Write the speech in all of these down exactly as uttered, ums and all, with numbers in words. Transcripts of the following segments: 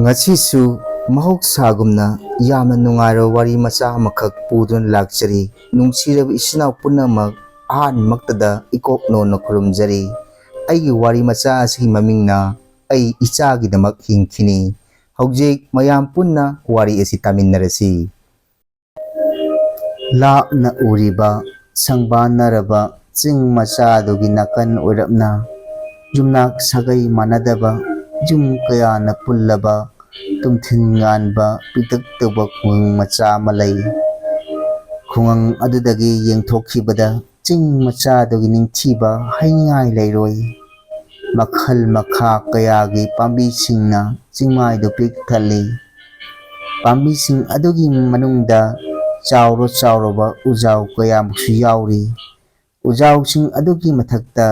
ꯉꯁꯤꯁꯨ ꯃꯍꯧꯁꯥꯒꯨꯝꯅ ꯌꯥꯝꯅ ꯅꯨꯡꯉꯥꯏꯔꯕ ꯋꯥꯔꯤ ꯃꯆꯥ ꯑꯃꯈꯛ ꯄꯨꯗꯨꯅ ꯂꯥꯛꯆꯔꯤ꯫ ꯅꯨꯡꯁꯤꯔꯕ ꯏꯆꯤꯟ ꯏꯅꯥꯎ ꯄꯨꯝꯅꯃꯛ, ꯑꯍꯥꯟꯕꯃꯛꯇꯗ ꯏꯀꯣꯛ ꯅꯣꯟꯅ ꯈꯨꯔꯨꯝꯖꯔꯤ꯫ ꯑꯩꯒꯤ ꯋꯥꯔꯤ ꯃꯆꯥ ꯑꯁꯤꯒꯤ ꯃꯃꯤꯡꯅ "ꯑꯩ ꯏꯆꯥꯒꯤꯗꯃꯛ ꯍꯤꯡꯈꯤꯅꯤ"꯫ ꯍꯧꯖꯤꯛ ꯃꯌꯥꯝ ꯄꯨꯟꯅ ꯋꯥꯔꯤ ꯑꯁꯤ ꯇꯥꯃꯤꯟꯅꯔꯁꯤ꯫ ꯂꯥꯞꯅ ꯎꯔꯤꯕ ꯁꯪꯕꯥꯟꯅꯔꯕ ꯆꯤꯡ ꯃꯆꯥꯗꯨꯒꯤ ꯅꯥꯀꯟ ꯑꯣꯏꯔꯞꯅ ꯌꯨꯝꯅꯥꯛ ꯁꯥꯒꯩ ꯃꯥꯟꯅꯗꯕ ꯌꯨꯝ ꯀꯌꯥꯅ ꯄꯨꯜꯂꯕ ꯇꯨꯝꯊꯤꯟ ꯉꯥꯟꯕ ꯄꯤꯛꯇꯛ ꯇꯧꯕ ꯈꯨꯡꯒꯪ ꯃꯆꯥ ꯑꯃ ꯂꯩ꯫ ꯈꯨꯡꯒꯪ ꯑꯗꯨꯗꯒꯤ ꯌꯦꯡꯊꯣꯛꯈꯤꯕꯗ ꯆꯤꯡ ꯃꯆꯥꯗꯨꯒꯤ ꯅꯤꯡꯊꯤꯕ ꯍꯥꯏꯅꯤꯡꯉꯥꯏ ꯂꯩꯔꯣꯏ꯫ ꯃꯈꯜ ꯃꯈꯥ ꯀꯌꯥꯒꯤ ꯄꯥꯝꯕꯤꯁꯤꯡꯅ ꯆꯤꯡꯃꯥꯏꯗꯨ ꯄꯤꯛ ꯊꯜꯂꯤ꯫ ꯄꯥꯝꯕꯤꯁꯤꯡ ꯑꯗꯨꯒꯤ ꯃꯅꯨꯡꯗ ꯆꯥꯎꯔ ꯆꯥꯎꯔꯕ ꯎꯖꯥꯎ ꯀꯌꯥꯃꯨꯛꯁꯨ ꯌꯥꯎꯔꯤ꯫ ꯎꯖꯥꯎꯁꯤꯡ ꯑꯗꯨꯒꯤ ꯃꯊꯛꯇ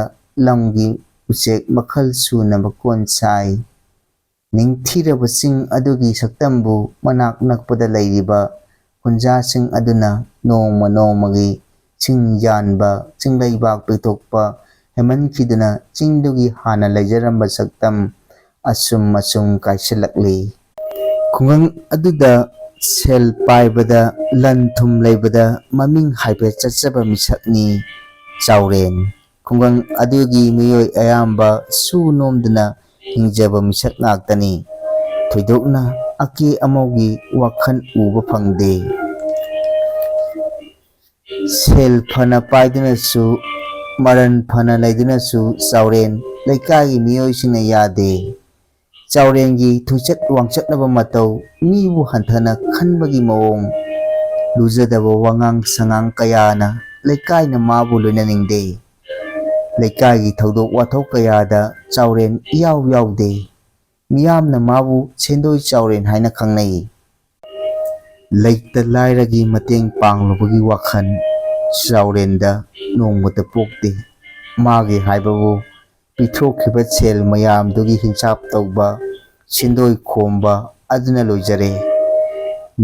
ꯂꯝꯒꯤ ꯎꯆꯦꯛ ꯃꯈꯜ ꯁꯨꯅ ꯃꯀꯣꯟ ꯁꯥꯏ꯫ ꯅꯤꯡꯊꯤꯔꯕ ꯆꯤꯡ ꯑꯗꯨꯒꯤ ꯁꯛꯇꯝꯕꯨ ꯃꯅꯥꯛ ꯅꯛꯄꯗ ꯂꯩꯔꯤꯕ ꯈꯨꯟꯖꯥꯁꯤꯡ ꯑꯗꯨꯅ ꯅꯣꯡꯃ ꯅꯣꯡꯃꯒꯤ ꯆꯤꯡ ꯌꯥꯟꯕ, ꯆꯤꯡꯂꯩꯕꯥꯛ ꯄꯦꯛꯊꯣꯛꯄ ꯍꯦꯟꯃꯟꯈꯤꯗꯨꯅ ꯆꯤꯡꯗꯨꯒꯤ ꯍꯥꯟꯅ ꯂꯩꯖꯔꯝꯕ ꯁꯛꯇꯝ ꯑꯁꯨꯝ ꯑꯁꯨꯝ ꯀꯥꯏꯁꯤꯜꯂꯛꯂꯤ꯫ ꯈꯨꯡꯒꯪ ꯑꯗꯨꯗ ꯁꯦꯜ ꯄꯥꯏꯕꯗ, ꯂꯟ ꯊꯨꯝ ꯂꯩꯕꯗ ꯃꯃꯤꯡ ꯍꯥꯏꯐꯦꯠ ꯆꯠꯆꯕ ꯃꯤꯁꯛꯅꯤ ꯆꯥꯎꯔꯦꯟ꯫ ꯈꯨꯡꯒꯪ ꯑꯗꯨꯒꯤ ꯃꯤꯑꯣꯏ ꯑꯌꯥꯝꯕ ꯁꯨ ꯅꯣꯝꯗꯨꯅ ꯍꯤꯡꯖꯕ ꯃꯤꯁꯛ ꯉꯥꯛꯇꯅꯤ꯫ ꯊꯣꯏꯗꯣꯛꯅ ꯑꯀꯦ ꯑꯃꯧꯒꯤ ꯋꯥꯈꯜ ꯎꯕ ꯐꯪꯗꯦ꯫ ꯁꯦꯜ ꯐꯅ ꯄꯥꯏꯗꯨꯅꯁꯨ, ꯃꯔꯟ ꯐꯅ ꯂꯩꯗꯨꯅꯁꯨ ꯆꯥꯎꯔꯦꯟ ꯂꯩꯀꯥꯏꯒꯤ ꯃꯤꯑꯣꯏꯁꯤꯡꯅ ꯌꯥꯗꯦ꯫ ꯆꯥꯎꯔꯦꯟꯒꯤ ꯊꯨꯆꯠ ꯋꯥꯡꯆꯠꯅꯕ ꯃꯇꯧ, ꯃꯤꯕꯨ ꯍꯟꯊꯅ ꯈꯟꯕꯒꯤ ꯃꯑꯣꯡ, ꯂꯨꯖꯗꯕ ꯋꯥꯉꯥꯡ ꯁꯉꯥꯡ ꯀꯌꯥꯅ ꯂꯩꯀꯥꯏꯅ ꯃꯥꯕꯨ ꯂꯣꯏꯅꯅꯤꯡꯗꯦ꯫ ꯂꯩꯀꯥꯏꯒꯤ ꯊꯧꯗꯣꯛ ꯋꯥꯊꯣꯛ ꯀꯌꯥꯗ ꯆꯥꯎꯔꯦꯟ ꯏꯌꯥꯎ ꯌꯥꯎꯗꯦ꯫ ꯃꯤꯌꯥꯝꯅ ꯃꯥꯕꯨ ꯁꯦꯟꯗꯣꯏ ꯆꯥꯎꯔꯦꯟ ꯍꯥꯏꯅ ꯈꯪꯅꯩ꯫ ꯂꯩꯇ ꯂꯥꯏꯔꯒꯤ ꯃꯇꯦꯡ ꯄꯥꯡꯂꯨꯕꯒꯤ ꯋꯥꯈꯜ ꯆꯥꯎꯔꯦꯟꯗ ꯅꯣꯡꯃꯇ ꯄꯣꯛꯇꯦ꯫ ꯃꯥꯒꯤ ꯍꯥꯏꯕꯕꯨ ꯄꯤꯊꯣꯛꯈꯤꯕ ꯁꯦꯜ ꯃꯌꯥꯝꯗꯨꯒꯤ ꯍꯤꯡꯁꯥꯞ ꯇꯧꯕ, ꯁꯦꯟꯗꯣꯏ ꯈꯣꯝꯕ ꯑꯗꯨꯅ ꯂꯣꯏꯖꯔꯦ꯫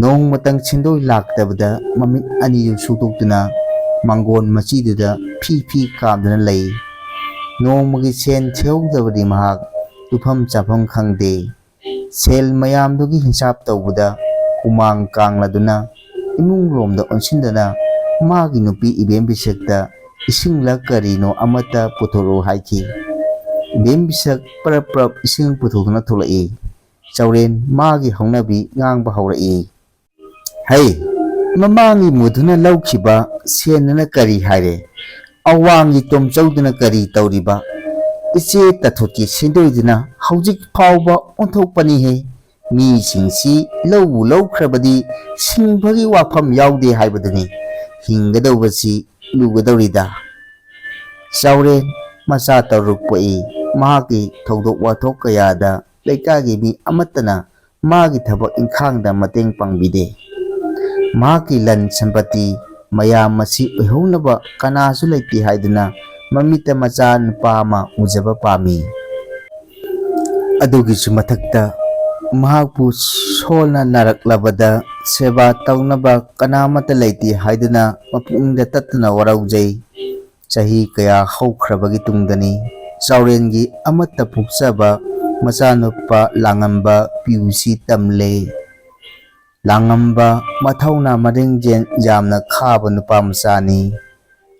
ꯅꯣꯡꯃꯇꯪ ꯁꯦꯟꯗꯣꯏ ꯂꯥꯛꯇꯕꯗ ꯃꯃꯤꯠ ꯑꯅꯤꯗꯨ ꯁꯨꯛꯇꯣꯛꯇꯨꯅ ꯃꯥꯡꯒꯣꯟ ꯃꯆꯤꯗꯨꯗ ꯐꯤ ꯐꯤ ꯀꯥꯝꯗꯨꯅ ꯂꯩ꯫ ꯅꯣꯡꯃꯒꯤ ꯁꯦꯟ ꯊꯤꯍꯧꯗꯕꯗꯤ ꯃꯍꯥꯛ ꯇꯨꯐꯝ ꯆꯥꯐꯝ ꯈꯪꯗꯦ꯫ ꯁꯦꯜ ꯃꯌꯥꯝꯗꯨꯒꯤ ꯍꯤꯡꯁꯥꯞ ꯇꯧꯕꯗ ꯍꯨꯃꯥꯡ ꯀꯥꯡꯂꯗꯨꯅ ꯏꯃꯨꯡ ꯂꯣꯝꯗ ꯑꯣꯟꯁꯤꯟꯗꯅ ꯃꯥꯒꯤ ꯅꯨꯄꯤ ꯏꯕꯦꯝ ꯕꯤꯁꯛꯇ ꯏꯁꯤꯡꯂ ꯀꯔꯤꯅꯣ ꯑꯃꯠꯇ ꯄꯨꯊꯣꯔꯛꯎ ꯍꯥꯏꯈꯤ꯫ ꯏꯕꯦꯝ ꯕꯤꯁꯛ ꯄꯔꯞ ꯄꯔꯞ ꯏꯁꯤꯡ ꯄꯨꯊꯣꯛꯇꯨꯅ ꯊꯣꯛꯂꯛꯏ꯫ ꯆꯥꯎꯔꯦꯟ ꯃꯥꯒꯤ ꯍꯧꯅꯕꯤ ꯉꯥꯡꯕ ꯍꯧꯔꯛꯏ꯫ "ꯍꯩ, ꯃꯃꯥꯡꯒꯤ ꯃꯨꯗꯨꯅ ꯂꯧꯈꯤꯕ ꯁꯦꯟꯗꯨꯅ ꯀꯔꯤ ꯍꯥꯏꯔꯦ? ꯑꯋꯥꯡꯒꯤ ꯇꯣꯝꯆꯧꯗꯨꯅ ꯀꯔꯤ ꯇꯧꯔꯤꯕ? ꯏꯆꯦ ꯇꯥꯊꯣꯠꯀꯤ ꯁꯦꯟꯗꯣꯏꯗꯨꯅ ꯍꯧꯖꯤꯛ ꯐꯥꯎꯕ ꯑꯣꯟꯊꯣꯛꯄꯅꯤꯍꯦ꯫ ꯃꯤꯁꯤꯡꯁꯤ ꯂꯧꯕꯨ ꯂꯧꯈ꯭ꯔꯕꯗꯤ ꯁꯤꯡꯕꯒꯤ ꯋꯥꯐꯝ ꯌꯥꯎꯗꯦ ꯍꯥꯏꯕꯗꯨꯅꯤ꯫ ꯍꯤꯡꯒꯗꯧꯕꯁꯤ ꯂꯨꯒꯗꯧꯔꯤꯗ꯫" ꯆꯥꯎꯔꯦꯟ ꯃꯆꯥ ꯇꯔꯨꯛ ꯄꯣꯛꯏ꯫ ꯃꯍꯥꯛꯀꯤ ꯊꯧꯗꯣꯛ ꯋꯥꯊꯣꯛ ꯀꯌꯥꯗ ꯂꯩꯀꯥꯏꯒꯤ ꯃꯤ ꯑꯃꯠꯇꯅ ꯃꯥꯒꯤ ꯊꯕꯛ ꯏꯪꯈꯥꯡꯗ ꯃꯇꯦꯡ ꯄꯥꯡꯕꯤꯗꯦ꯫ ꯃꯍꯥꯛꯀꯤ ꯂꯟ ꯁꯝꯄꯇꯤ ꯃꯌꯥꯝ ꯑꯁꯤ ꯑꯣꯏꯍꯧꯅꯕ ꯀꯅꯥꯁꯨ ꯂꯩꯇꯦ ꯍꯥꯏꯗꯨꯅ ꯃꯃꯤꯠꯇ ꯃꯆꯥ ꯅꯨꯄꯥ ꯑꯃ ꯎꯖꯕ ꯄꯥꯝꯃꯤ꯫ ꯑꯗꯨꯒꯤꯁꯨ ꯃꯊꯛꯇ ꯃꯍꯥꯛꯄꯨ ꯁꯣꯟꯅ ꯅꯥꯔꯛꯂꯕꯗ ꯁꯦꯕꯥ ꯇꯧꯅꯕ ꯀꯅꯥꯃꯠꯇ ꯂꯩꯇꯦ ꯍꯥꯏꯗꯨꯅ ꯃꯄꯨꯛꯅꯤꯡꯗ ꯇꯠꯇꯅ ꯋꯥꯔꯧꯖꯩ꯫ ꯆꯍꯤ ꯀꯌꯥ ꯍꯧꯈ꯭ꯔꯕꯒꯤ ꯇꯨꯡꯗꯅꯤ ꯆꯥꯎꯔꯦꯟꯒꯤ ꯑꯃꯠꯇ ꯄꯣꯛꯆꯕ ꯃꯆꯥꯅꯨꯄꯥ ꯂꯥꯡꯉꯝꯕ ꯄꯤ ꯌꯨ ꯁꯤ ꯇꯝꯂꯦ꯫ ꯂꯥꯡꯉꯝꯕ ꯃꯊꯧꯅꯥ ꯃꯔꯤꯡꯖꯦꯜ ꯌꯥꯝꯅ ꯈꯥꯕ ꯅꯨꯄꯥ ꯃꯆꯥꯅꯤ꯫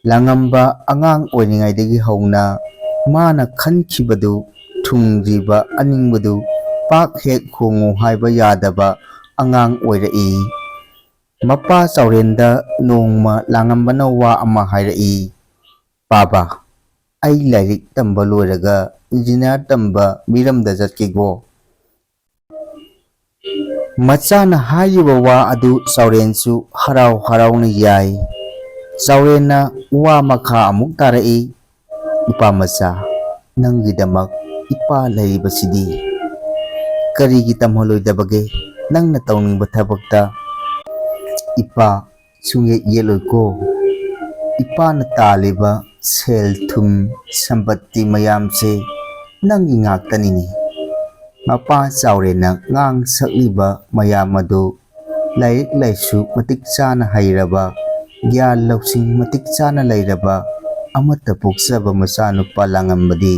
ꯂꯥꯡꯉꯝꯕ ꯑꯉꯥꯡ ꯑꯣꯏꯔꯤꯉꯩꯗꯒꯤ ꯍꯧꯅ ꯃꯥꯅ ꯈꯟꯈꯤꯕꯗꯨ ꯊꯨꯡꯗ꯭ꯔꯤꯕ ꯑꯅꯤꯡꯕꯗꯨ ꯄꯥꯛ ꯍꯦꯛ ꯍꯣꯡꯉꯨ ꯍꯥꯏꯕ ꯌꯥꯗꯕ ꯑꯉꯥꯡ ꯑꯣꯏꯔꯛꯏ꯫ ꯃꯄꯥ ꯆꯥꯎꯔꯦꯟꯗ ꯅꯣꯡꯃ ꯂꯥꯡꯉꯝꯕꯅ ꯋꯥ ꯑꯃ ꯍꯥꯏꯔꯛꯏ, "ꯄꯥꯕ, ꯑꯩ ꯂꯥꯏꯔꯤꯛ ꯇꯝꯕ ꯂꯣꯏꯔꯒ ꯏꯟꯖꯤꯅꯤꯌꯥꯔ ꯇꯝꯕ ꯃꯤꯔꯝꯗ ꯆꯠꯀꯦꯀꯣ꯫" ꯃꯆꯥꯅ ꯍꯥꯏꯔꯤꯕ ꯋꯥ ꯑꯗꯨ ꯆꯥꯎꯔꯦꯟꯁꯨ ꯍꯔꯥꯎ ꯍꯔꯥꯎꯅ ꯌꯥꯏ꯫ ꯆꯥꯎꯔꯦꯟꯅ ꯋꯥ ꯃꯈꯥ ꯑꯃꯨꯛ ꯇꯥꯔꯛꯏ, "ꯏꯄꯥ ꯃꯆꯥ, ꯅꯪꯒꯤꯗꯃꯛ ꯏꯄꯥ ꯂꯩꯔꯤꯕꯁꯤꯗꯤ ꯀꯔꯤꯒꯤ ꯇꯝꯍꯜꯂꯣꯏꯗꯕꯒꯦ? ꯅꯪꯅ ꯇꯧꯅꯤꯡꯕ ꯊꯕꯛꯇ ꯏꯄꯥ ꯁꯨꯡꯌꯦꯠ ꯌꯦꯠꯂꯣꯏꯀꯣ꯫ ꯏꯄꯥꯅ ꯇꯥꯜꯂꯤꯕ ꯁꯦꯜ ꯊꯨꯝ ꯁꯝꯄꯇꯤ ꯃꯌꯥꯝꯁꯦ ꯅꯪꯒꯤ ꯉꯥꯛꯇꯅꯤꯅꯦ꯫" ꯃꯄꯥ ꯆꯥꯎꯔꯦꯟꯅ ꯉꯥꯡ ꯁꯛꯂꯤꯕ ꯃꯌꯥꯝ ꯑꯗꯨ ꯂꯥꯏꯔꯤꯛ ꯂꯥꯏꯁꯨ ꯃꯇꯤꯛ ꯆꯥꯅ ꯍꯩꯔꯕ, ꯒ꯭ꯌꯥꯟ ꯂꯧꯁꯤꯡ ꯃꯇꯤꯛ ꯆꯥꯅ ꯂꯩꯔꯕ ꯑꯃꯠꯇ ꯄꯣꯛꯆꯕ ꯃꯆꯥꯅꯨꯄꯥ ꯂꯥꯡꯉꯝꯕꯗꯤ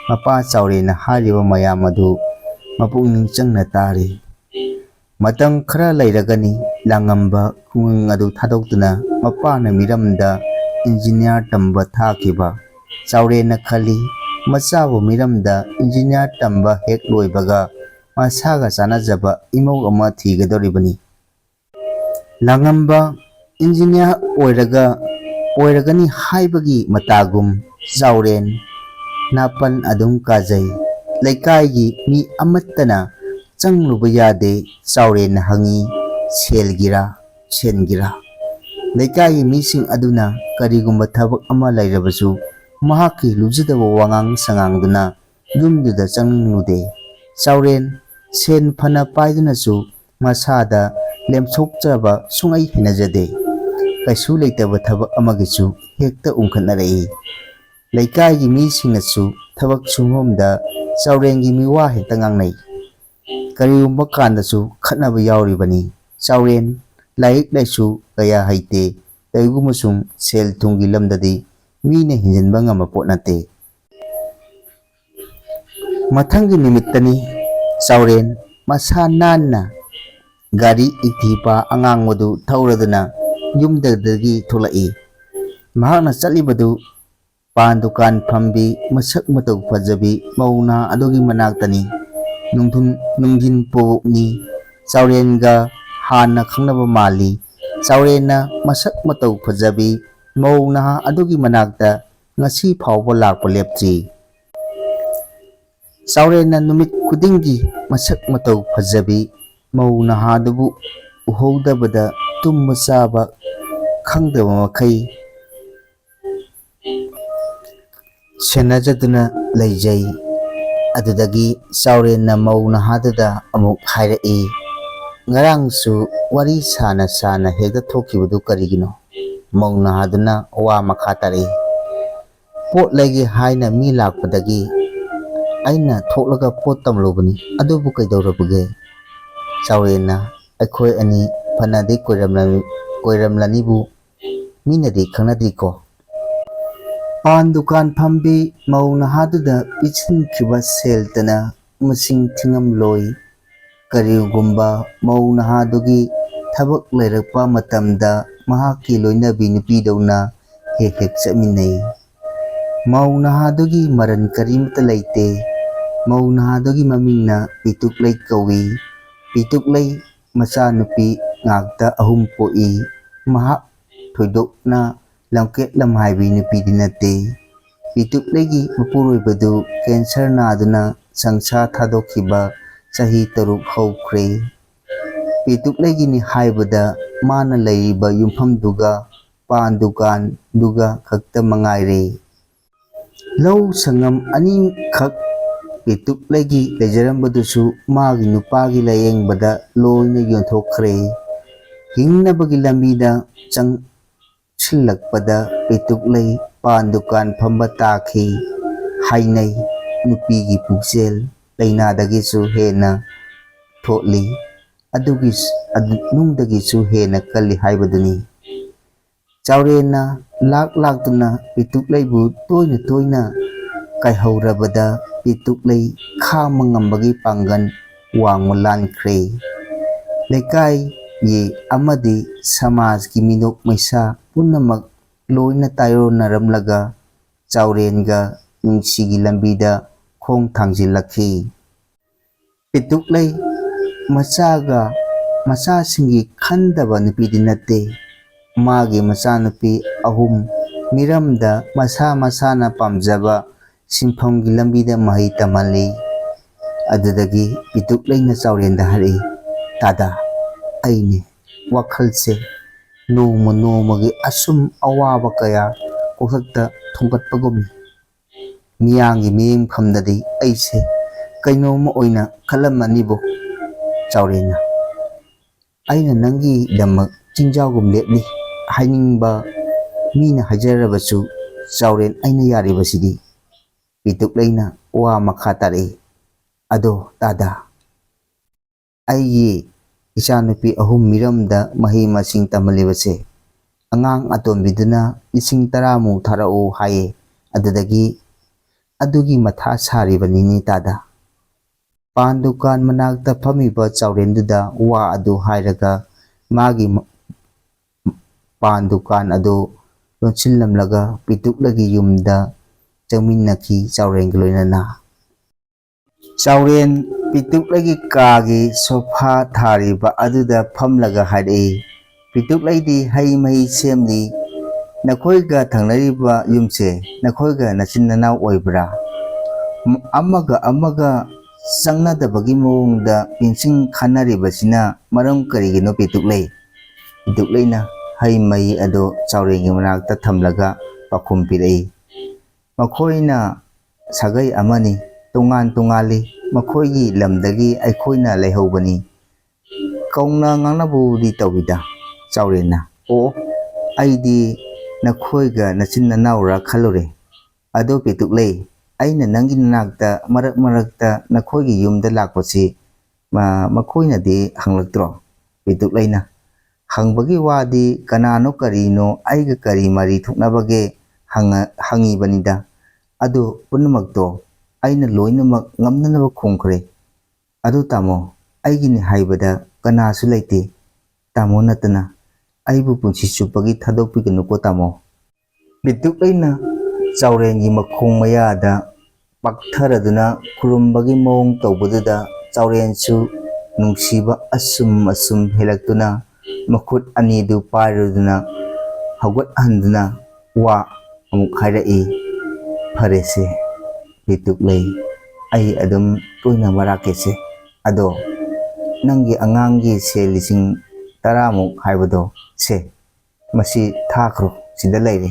ꯃꯄꯥ ꯆꯥꯎꯔꯦꯟꯅ ꯍꯥꯏꯔꯤꯕ ꯃꯌꯥꯝ ꯑꯗꯨ ꯃꯄꯨꯛꯅꯤꯡ ꯆꯪꯅ ꯇꯥꯔꯤ꯫ ꯃꯇꯝ ꯈꯔ ꯂꯩꯔꯒꯅꯤ ꯂꯥꯡꯉꯝꯕ ꯈꯨꯡꯒꯪ ꯑꯗꯨ ꯊꯥꯗꯣꯛꯇꯨꯅ ꯃꯄꯥꯅ ꯃꯤꯔꯝꯗ ꯏꯟꯖꯤꯅꯤꯌꯥꯔ ꯇꯝꯕ ꯊꯥꯈꯤꯕ꯫ ꯆꯥꯎꯔꯦꯟꯅ ꯈꯜꯂꯤ, ꯃꯆꯥꯕꯨ ꯃꯤꯔꯝꯗ ꯏꯟꯖꯤꯅꯤꯌꯥꯔ ꯇꯝꯕ ꯍꯦꯛ ꯂꯣꯏꯕꯒ ꯃꯁꯥꯒ ꯆꯥꯟꯅꯖꯕ ꯏꯃꯧ ꯑꯃ ꯊꯤꯒꯗꯧꯔꯤꯕꯅꯤ꯫ ꯂꯥꯡꯉꯝꯕ ꯏꯟꯖꯤꯅꯤꯌꯥꯔ ꯑꯣꯏꯔꯒ, ꯑꯣꯏꯔꯒꯅꯤ ꯍꯥꯏꯕꯒꯤ ꯃꯇꯥꯒꯨꯝ ꯆꯥꯎꯔꯦꯟ ꯅꯥꯄꯟ ꯑꯗꯨꯝ ꯀꯥꯖꯩ꯫ ꯂꯩꯀꯥꯏꯒꯤ ꯃꯤ ꯑꯃꯠꯇꯅ ꯆꯪꯂꯨꯕ ꯌꯥꯗꯦ꯫ ꯆꯥꯎꯔꯦꯟꯅ ꯍꯪꯉꯤ, "ꯁꯦꯜꯒꯤꯔꯥ, ꯁꯦꯟꯒꯤꯔꯥ?" ꯂꯩꯀꯥꯏꯒꯤ ꯃꯤꯁꯤꯡ ꯑꯗꯨꯅ ꯀꯔꯤꯒꯨꯝꯕ ꯊꯕꯛ ꯑꯃ ꯂꯩꯔꯕꯁꯨ ꯃꯍꯥꯛꯀꯤ ꯂꯨꯖꯗꯕ ꯋꯥꯉꯥꯡ ꯁꯉꯥꯡꯗꯨꯅ ꯌꯨꯝꯗꯨꯗ ꯆꯪꯅꯤꯡꯂꯨꯗꯦ꯫ ꯆꯥꯎꯔꯦꯟ ꯁꯦꯟ ꯐꯅ ꯄꯥꯏꯗꯨꯅꯁꯨ ꯃꯁꯥꯗ ꯂꯦꯝꯊꯣꯛꯆꯕ ꯁꯨꯡꯍꯩ ꯍꯩꯅꯖꯗꯦ꯫ ꯀꯩꯁꯨ ꯂꯩꯇꯕ ꯊꯕꯛ ꯑꯃꯒꯤꯁꯨ ꯍꯦꯛꯇ ꯎꯪꯈꯠꯅꯔꯛꯏ꯫ ꯂꯩꯀꯥꯏꯒꯤ ꯃꯤꯁꯤꯡꯅꯁꯨ ꯊꯕꯛ ꯁꯨꯐꯝꯗ ꯆꯥꯎꯔꯦꯟꯒꯤ ꯃꯤꯋꯥ ꯍꯦꯛꯇ ꯉꯥꯡꯅꯩ꯫ ꯀꯔꯤꯒꯨꯝꯕ ꯀꯥꯟꯗꯁꯨ ꯈꯠꯅꯕ ꯌꯥꯎꯔꯤꯕꯅꯤ꯫ ꯆꯥꯎꯔꯦꯟ ꯂꯥꯏꯔꯤꯛ ꯂꯥꯏꯁꯨ ꯀꯌꯥ ꯍꯩꯇꯦ, ꯀꯔꯤꯒꯨꯝꯕ ꯁꯨꯝ ꯁꯦꯜ ꯊꯨꯝꯒꯤ ꯂꯝꯗꯗꯤ ꯃꯤꯅ ꯍꯦꯟꯖꯤꯟꯕ ꯉꯝꯕ ꯄꯣꯠ ꯅꯠꯇꯦ꯫ ꯃꯊꯪꯒꯤ ꯅꯨꯃꯤꯠꯇꯅꯤ꯫ ꯆꯥꯎꯔꯦꯟ ꯃꯁꯥ ꯅꯥꯟꯅ ꯒꯥꯔꯤ ꯏꯛꯇꯤꯄꯥ ꯑꯉꯥꯡꯕꯗꯨ ꯊꯧꯔꯗꯨꯅ ꯌꯨꯝꯗꯒꯤ ꯊꯣꯛꯂꯛꯏ꯫ ꯃꯍꯥꯛꯅ ꯆꯠꯂꯤꯕꯗꯨ ꯄꯥꯟ ꯗꯨꯀꯥꯟ ꯐꯝꯕꯤ, ꯃꯁꯛ ꯃꯇꯧ ꯐꯖꯕꯤ ꯃꯧ ꯅꯍꯥ ꯑꯗꯨꯒꯤ ꯃꯅꯥꯛꯇꯅꯤ꯫ ꯅꯨꯡꯊꯤꯟ, ꯅꯨꯡꯊꯤꯟ ꯄꯣꯛꯅꯤ꯫ ꯆꯥꯎꯔꯦꯟꯒ ꯍꯥꯟꯅ ꯈꯪꯅꯕ ꯃꯥꯜꯂꯤ꯫ ꯆꯥꯎꯔꯦꯟꯅ ꯃꯁꯛ ꯃꯇꯧ ꯐꯖꯕꯤ ꯃꯧ ꯅꯍꯥ ꯑꯗꯨꯒꯤ ꯃꯅꯥꯛꯇ ꯉꯁꯤ ꯐꯥꯎꯕ ꯂꯥꯛꯄ ꯂꯦꯞꯇ꯭ꯔꯤ꯫ ꯆꯥꯎꯔꯦꯟꯅ ꯅꯨꯃꯤꯠ ꯈꯨꯗꯤꯡꯒꯤ ꯃꯁꯛ ꯃꯇꯧ ꯐꯖꯕꯤ ꯃꯧ ꯅꯍꯥꯗꯨꯕꯨ ꯎꯍꯧꯗꯕꯗ ꯇꯨꯝꯕ ꯆꯥꯕ ꯈꯪꯗꯕ ꯃꯈꯩ ꯁꯦꯟꯅꯖꯗꯨꯅ ꯂꯩꯖꯩ꯫ ꯑꯗꯨꯗꯒꯤ ꯆꯥꯎꯔꯦꯟꯅ ꯃꯧ ꯅꯍꯥꯗꯨꯗ ꯑꯃꯨꯛ ꯍꯥꯏꯔꯛꯏ, "ꯉꯔꯥꯡꯁꯨ ꯋꯥꯔꯤ ꯁꯥꯅ ꯁꯥꯅ ꯍꯦꯛꯇ ꯊꯣꯛꯈꯤꯕꯗꯨ ꯀꯔꯤꯒꯤꯅꯣ?" ꯃꯧ ꯅꯍꯥꯗꯨꯅ ꯋꯥ ꯃꯈꯥ ꯇꯥꯔꯛꯏ, "ꯄꯣꯠ ꯂꯩꯒꯦ ꯍꯥꯏꯅ ꯃꯤ ꯂꯥꯛꯄꯗꯒꯤ ꯑꯩꯅ ꯊꯣꯛꯂꯒ ꯄꯣꯠ ꯇꯝꯂꯨꯕꯅꯤ, ꯑꯗꯨꯕꯨ ꯀꯩꯗꯧꯔꯕꯒꯦ?" ꯆꯥꯎꯔꯦꯟꯅ, "ꯑꯩꯈꯣꯏ ꯑꯅꯤ ꯐꯅꯗꯤ ꯀꯣꯏꯔꯝꯂ-, ꯀꯣꯏꯔꯝꯂꯅꯤꯕꯨ ꯃꯤꯅꯗꯤ ꯈꯪꯅꯗ꯭ꯔꯤꯀꯣ?" ꯄꯥꯟ ꯗꯨꯀꯥꯟ ꯐꯝꯕꯤ ꯃꯧ ꯅꯍꯥꯗꯨꯗ ꯄꯤꯁꯤꯟꯈꯤꯕ ꯁꯦꯜꯇꯅ ꯃꯁꯤꯡ ꯊꯤꯉꯝꯂꯣꯏ꯫ ꯀꯔꯤꯒꯨꯝꯕ ꯃꯧ ꯅꯍꯥꯗꯨꯒꯤ ꯊꯕꯛ ꯂꯩꯔꯛꯄ ꯃꯇꯝꯗ ꯃꯍꯥꯛꯀꯤ ꯂꯣꯏꯅꯕꯤ ꯅꯨꯄꯤꯗꯧꯅ ꯍꯦꯛ ꯍꯦꯛ ꯆꯠꯃꯤꯟꯅꯩ꯫ ꯃꯧ ꯅꯍꯥꯗꯨꯒꯤ ꯃꯔꯟ ꯀꯔꯤꯃꯠꯇ ꯂꯩꯇꯦ꯫ ꯃꯧ ꯅꯍꯥꯗꯨꯒꯤ ꯃꯃꯤꯡꯅ ꯄꯤꯇꯨꯛꯂꯩ ꯀꯧꯏ꯫ ꯄꯤꯇꯨꯛꯂꯩ ꯃꯆꯥꯅꯨꯄꯤ ꯉꯥꯛꯇ ꯑꯍꯨꯝ ꯄꯣꯛꯏ꯫ ꯃꯍꯥꯛ ꯊꯣꯏꯗꯣꯛꯅ ꯂꯝꯀꯦꯠ ꯂꯝꯍꯥꯏꯕꯤ ꯅꯨꯄꯤꯗꯤ ꯅꯠꯇꯦ꯫ ꯄꯤꯇꯨꯛꯂꯩꯒꯤ ꯃꯄꯨꯔꯣꯏꯕꯗꯨ ꯀꯦꯟꯁꯔ ꯅꯥꯗꯨꯅ ꯁꯪꯁꯥꯔ ꯊꯥꯗꯣꯛꯈꯤꯕ ꯆꯍꯤ ꯇꯔꯨꯛ ꯍꯧꯈ꯭ꯔꯦ꯫ ꯄꯤꯇꯨꯛꯂꯩꯒꯤꯅꯤ ꯍꯥꯏꯕꯗ ꯃꯥꯅ ꯂꯩꯔꯤꯕ ꯌꯨꯝꯐꯝꯗꯨꯒ ꯄꯥꯟ ꯗꯨꯀꯥꯟꯗꯨꯒ ꯈꯛꯇ ꯃꯉꯥꯏꯔꯦ꯫ ꯂꯧ ꯁꯪꯉꯝ ꯑꯅꯤꯈꯛ ꯄꯤꯇꯨꯛꯂꯩꯒꯤ ꯂꯩꯖꯔꯝꯕꯗꯨꯁꯨ ꯃꯥꯒꯤ ꯅꯨꯄꯥꯒꯤ ꯂꯥꯌꯦꯡꯕꯗ ꯂꯣꯏꯅ ꯌꯣꯟꯊꯣꯛꯈ꯭ꯔꯦ꯫ ꯍꯤꯡꯅꯕꯒꯤ ꯂꯝꯕꯤꯗ ꯆꯪꯁꯤꯜꯂꯛꯄꯗ ꯄꯤꯇꯨꯛꯂꯩ ꯄꯥꯟ ꯗꯨꯀꯥꯟ ꯐꯝꯕ ꯇꯥꯈꯤ꯫ ꯍꯥꯏꯅꯩ, ꯅꯨꯄꯤꯒꯤ ꯄꯨꯛꯆꯦꯜ ꯂꯥꯏꯅꯥꯗꯒꯤꯁꯨ ꯍꯦꯟꯅ ꯊꯣꯠꯂꯤ, ꯑꯗꯨꯒꯤ ꯅꯨꯡꯗꯒꯤꯁꯨ ꯍꯦꯟꯅ ꯀꯜꯂꯤ ꯍꯥꯏꯕꯗꯨꯅꯤ꯫ ꯆꯥꯎꯔꯦꯟꯅ ꯂꯥꯛ ꯂꯥꯛꯇꯨꯅ ꯄꯤꯇꯨꯛꯂꯩꯕꯨ ꯇꯣꯏꯅ ꯇꯣꯏꯅ ꯀꯥꯏꯍꯧꯔꯕꯗ ꯄꯤꯇꯨꯛꯂꯩ ꯈꯥꯡꯕ ꯉꯝꯕꯒꯤ ꯄꯥꯡꯒꯜ ꯋꯥꯡꯃ ꯂꯥꯟꯈ꯭ꯔꯦ꯫ ꯂꯩꯀꯥꯏꯒꯤ ꯑꯃꯗꯤ ꯁꯃꯥꯖꯀꯤ ꯃꯤꯅꯣꯛ ꯃꯩꯁꯥ ꯄꯨꯝꯅꯃꯛ ꯂꯣꯏꯅ ꯇꯥꯏꯑꯣꯟꯅꯔꯝꯂꯒ ꯆꯥꯎꯔꯦꯟꯒ ꯅꯨꯡꯁꯤꯒꯤ ꯂꯝꯕꯤꯗ ꯈꯣꯡ ꯊꯥꯡꯖꯤꯜꯂꯛꯈꯤ꯫ ꯄꯤꯇꯨꯛꯂꯩ ꯃꯆꯥꯒ ꯃꯆꯥꯁꯤꯡꯒꯤ ꯈꯟꯗꯕ ꯅꯨꯄꯤꯗꯤ ꯅꯠꯇꯦ꯫ ꯃꯥꯒꯤ ꯃꯆꯥꯅꯨꯄꯤ ꯑꯍꯨꯝ ꯃꯤꯔꯝꯗ ꯃꯁꯥ ꯃꯁꯥꯅ ꯄꯥꯝꯖꯕ ꯁꯤꯟꯐꯝꯒꯤ ꯂꯝꯕꯤꯗ ꯃꯍꯩ ꯇꯝꯍꯜꯂꯤ꯫ ꯑꯗꯨꯗꯒꯤ ꯄꯤꯇꯨꯛꯂꯩꯅ ꯆꯥꯎꯔꯦꯟꯗ ꯍꯥꯏꯔꯛꯏ, "ꯇꯥꯗꯥ, ꯑꯩꯅꯦ ꯋꯥꯈꯜꯁꯦ ꯅꯣꯡꯃ ꯅꯣꯡꯃꯒꯤ ꯑꯁꯨꯝ ꯑꯋꯥꯕ ꯀꯌꯥ ꯀꯣꯛꯊꯛꯇ ꯊꯣꯡꯒꯠꯄꯒꯨꯝꯃꯤ꯫ ꯃꯤꯌꯥꯝꯒꯤ ꯃꯤꯠꯌꯦꯡꯐꯝꯗꯗꯤ ꯑꯩꯁꯦ ꯀꯩꯅꯣꯝꯃ ꯑꯣꯏꯅ ꯈꯜꯂꯝꯃꯅꯤꯕꯨ ꯆꯥꯎꯔꯦꯟꯅ꯫ ꯑꯩꯅ ꯅꯪꯒꯤꯗꯃꯛ ꯆꯤꯡꯖꯥꯎꯒꯨꯝ ꯂꯦꯞꯂꯤ ꯍꯥꯏꯅꯤꯡꯕ ꯃꯤꯅ ꯍꯥꯏꯖꯔꯕꯁꯨ ꯆꯥꯎꯔꯦꯟ ꯑꯩꯅ ꯌꯥꯔꯤꯕꯁꯤꯗꯤ꯫" ꯄꯤꯇꯨꯛꯂꯩꯅ ꯋꯥ ꯃꯈꯥ ꯇꯥꯔꯛꯏ, "ꯑꯗꯣ ꯇꯥꯗꯥ, ꯑꯩꯒꯤ ꯏꯆꯥꯅꯨꯄꯤ ꯑꯍꯨꯝ ꯃꯤꯔꯝꯗ ꯃꯍꯩ ꯃꯁꯤꯡ ꯇꯝꯍꯜꯂꯤꯕꯁꯦ ꯑꯉꯥꯡ ꯑꯇꯣꯝꯕꯤꯗꯨꯅ ꯂꯤꯁꯤꯡ ꯇꯔꯥꯃꯨꯛ ꯊꯥꯔꯛꯎ ꯍꯥꯏꯌꯦ꯫ ꯑꯗꯨꯗꯒꯤ ꯑꯗꯨꯒꯤ ꯃꯊꯥ ꯁꯥꯔꯤꯕꯅꯤꯅꯦ ꯇꯥꯗꯥ꯫ ꯄꯥꯟ ꯗꯨꯀꯥꯟ ꯃꯅꯥꯛꯇ ꯐꯝꯃꯤꯕ ꯆꯥꯎꯔꯦꯟꯗꯨꯗ ꯋꯥ ꯑꯗꯨ ꯍꯥꯏꯔꯒ ꯃꯥꯒꯤ ꯃ-, ꯄꯥꯟ ꯗꯨꯀꯥꯟ ꯑꯗꯨ ꯂꯣꯟꯁꯤꯜꯂꯝꯂꯒ ꯄꯤꯇꯨꯛꯂꯒꯤ ꯌꯨꯝꯗ ꯆꯪꯃꯤꯟꯅꯈꯤ ꯆꯥꯎꯔꯦꯟꯒ ꯂꯣꯏꯅꯅ꯫ ꯆꯥꯎꯔꯦꯟ ꯄꯤꯇꯨꯛꯂꯒꯤ ꯀꯥꯒꯤ ꯁꯣꯐꯥ ꯊꯥꯔꯤꯕ ꯑꯗꯨꯗ ꯐꯝꯂꯒ ꯍꯥꯏꯔꯛꯏ, "ꯄꯤꯇꯨꯛꯂꯩꯗꯤ ꯍꯩ ꯃꯍꯤ ꯁꯦꯝꯂꯤ꯫ ꯅꯈꯣꯏꯒ ꯊꯪꯅꯔꯤꯕ ꯌꯨꯝꯁꯦ ꯅꯈꯣꯏꯒ ꯅꯆꯤꯟ ꯅꯅꯥꯎ ꯑꯣꯏꯕ꯭ꯔꯥ? ꯃ-, ꯑꯃꯒ ꯑꯃꯒ ꯆꯪꯅꯗꯕꯒꯤ ꯃꯑꯣꯡꯗ ꯄꯤꯡꯁꯤꯡ ꯈꯟꯅꯔꯤꯕꯁꯤꯅ ꯃꯔꯝ ꯀꯔꯤꯒꯤꯅꯣ ꯄꯤꯇꯨꯛꯂꯩ?" ꯄꯤꯇꯨꯛꯂꯩꯅ ꯍꯩ ꯃꯍꯤ ꯑꯗꯨ ꯆꯥꯎꯔꯦꯟꯒꯤ ꯃꯅꯥꯛꯇ ꯊꯝꯂꯒ ꯄꯥꯎꯈꯨꯝ ꯄꯤꯔꯛꯏ, "ꯃꯈꯣꯏꯅ ꯁꯥꯒꯩ ꯑꯃꯅꯤ, ꯇꯣꯉꯥꯟ ꯇꯣꯉꯥꯜꯂꯤ꯫ ꯃꯈꯣꯏꯒꯤ ꯂꯝꯗꯒꯤ ꯑꯩꯈꯣꯏꯅ ꯂꯩꯍꯧꯕꯅꯤ꯫ ꯀꯧꯅ ꯉꯥꯡꯅꯕꯕꯨꯗꯤ ꯇꯧꯏꯗ ꯆꯥꯎꯔꯦꯟꯅ꯫ ꯑꯣ, ꯑꯩꯗꯤ ꯅꯈꯣꯏꯒ ꯅꯆꯤꯟ ꯅꯅꯥꯎꯔ ꯈꯜꯂꯨꯔꯦ꯫ ꯑꯗꯣ ꯄꯤꯇꯨꯛꯂꯩ, ꯑꯩꯅ ꯅꯪꯒꯤ ꯅꯅꯥꯛꯇ ꯃꯔꯛ ꯃꯔꯛꯇ ꯅꯈꯣꯏꯒꯤ ꯌꯨꯝꯗ ꯂꯥꯛꯄꯁꯤ, ꯃ-, ꯃꯈꯣꯏꯅꯗꯤ ꯍꯪꯂꯛꯇ꯭ꯔꯣ?" ꯄꯤꯇꯨꯛꯂꯩꯅ ꯍꯪꯕꯒꯤ ꯋꯥꯗꯤ ꯀꯅꯥꯅꯣ ꯀꯔꯤꯅꯣ ꯑꯩꯒ ꯀꯔꯤ ꯃꯔꯤ ꯊꯣꯛꯅꯕꯒꯦ ꯍꯪꯉ-, ꯍꯪꯉꯤꯕꯅꯤꯗ꯫ ꯑꯗꯨ ꯄꯨꯝꯅꯃꯛꯇꯣ ꯑꯩꯅ ꯂꯣꯏꯅꯃꯛ ꯉꯝꯅꯅꯕ ꯈꯨꯝꯈ꯭ꯔꯦ꯫ ꯑꯗꯨ ꯇꯥꯃꯣ, ꯑꯩꯒꯤꯅꯤ ꯍꯥꯏꯕꯗ ꯀꯅꯥꯁꯨ ꯂꯩꯇꯦ꯫ ꯇꯥꯃꯣ ꯅꯠꯇꯅ꯫ ꯑꯩꯕꯨ ꯄꯨꯟꯁꯤ ꯆꯨꯞꯄꯒꯤ ꯊꯥꯗꯣꯛꯄꯤꯒꯅꯨꯀꯣ ꯇꯥꯃꯣ꯫ ꯄꯤꯇꯨꯛꯂꯩꯅ ꯆꯥꯎꯔꯦꯟꯒꯤ ꯃꯈꯣꯡ ꯃꯌꯥꯗ ꯄꯥꯛꯊꯔꯗꯨꯅ ꯈꯨꯔꯨꯝꯕꯒꯤ ꯃꯑꯣꯡ ꯇꯧꯕꯗꯨꯗ ꯆꯥꯎꯔꯦꯟꯁꯨ ꯅꯨꯡꯁꯤꯕ ꯑꯁꯨꯝ ꯑꯁꯨꯝ ꯍꯦꯜꯂꯛꯇꯨꯅ ꯃꯈꯨꯠ ꯑꯅꯤꯗꯨ ꯄꯥꯏꯔꯗꯨꯅ ꯍꯧꯒꯠꯍꯟꯗꯨꯅ ꯋꯥ ꯑꯃꯨꯛ ꯍꯥꯏꯔꯛꯏ, "ꯐꯔꯦꯁꯦ ꯄꯤꯇꯨꯛꯂꯩ, ꯑꯩ ꯑꯗꯨꯝ ꯇꯣꯏꯅ ꯃꯔꯥꯛꯀꯦꯁꯦ꯫ ꯑꯗꯣ ꯅꯪꯒꯤ ꯑꯉꯥꯡꯒꯤ ꯁꯦꯜ ꯂꯤꯁꯤꯡ ꯇꯔꯥꯃꯨꯛ ꯍꯥꯏꯕꯗꯣ, ꯁꯦ, ꯃꯁꯤ ꯊꯥꯈ꯭ꯔꯣ, ꯁꯤꯗ ꯂꯩꯔꯦ,"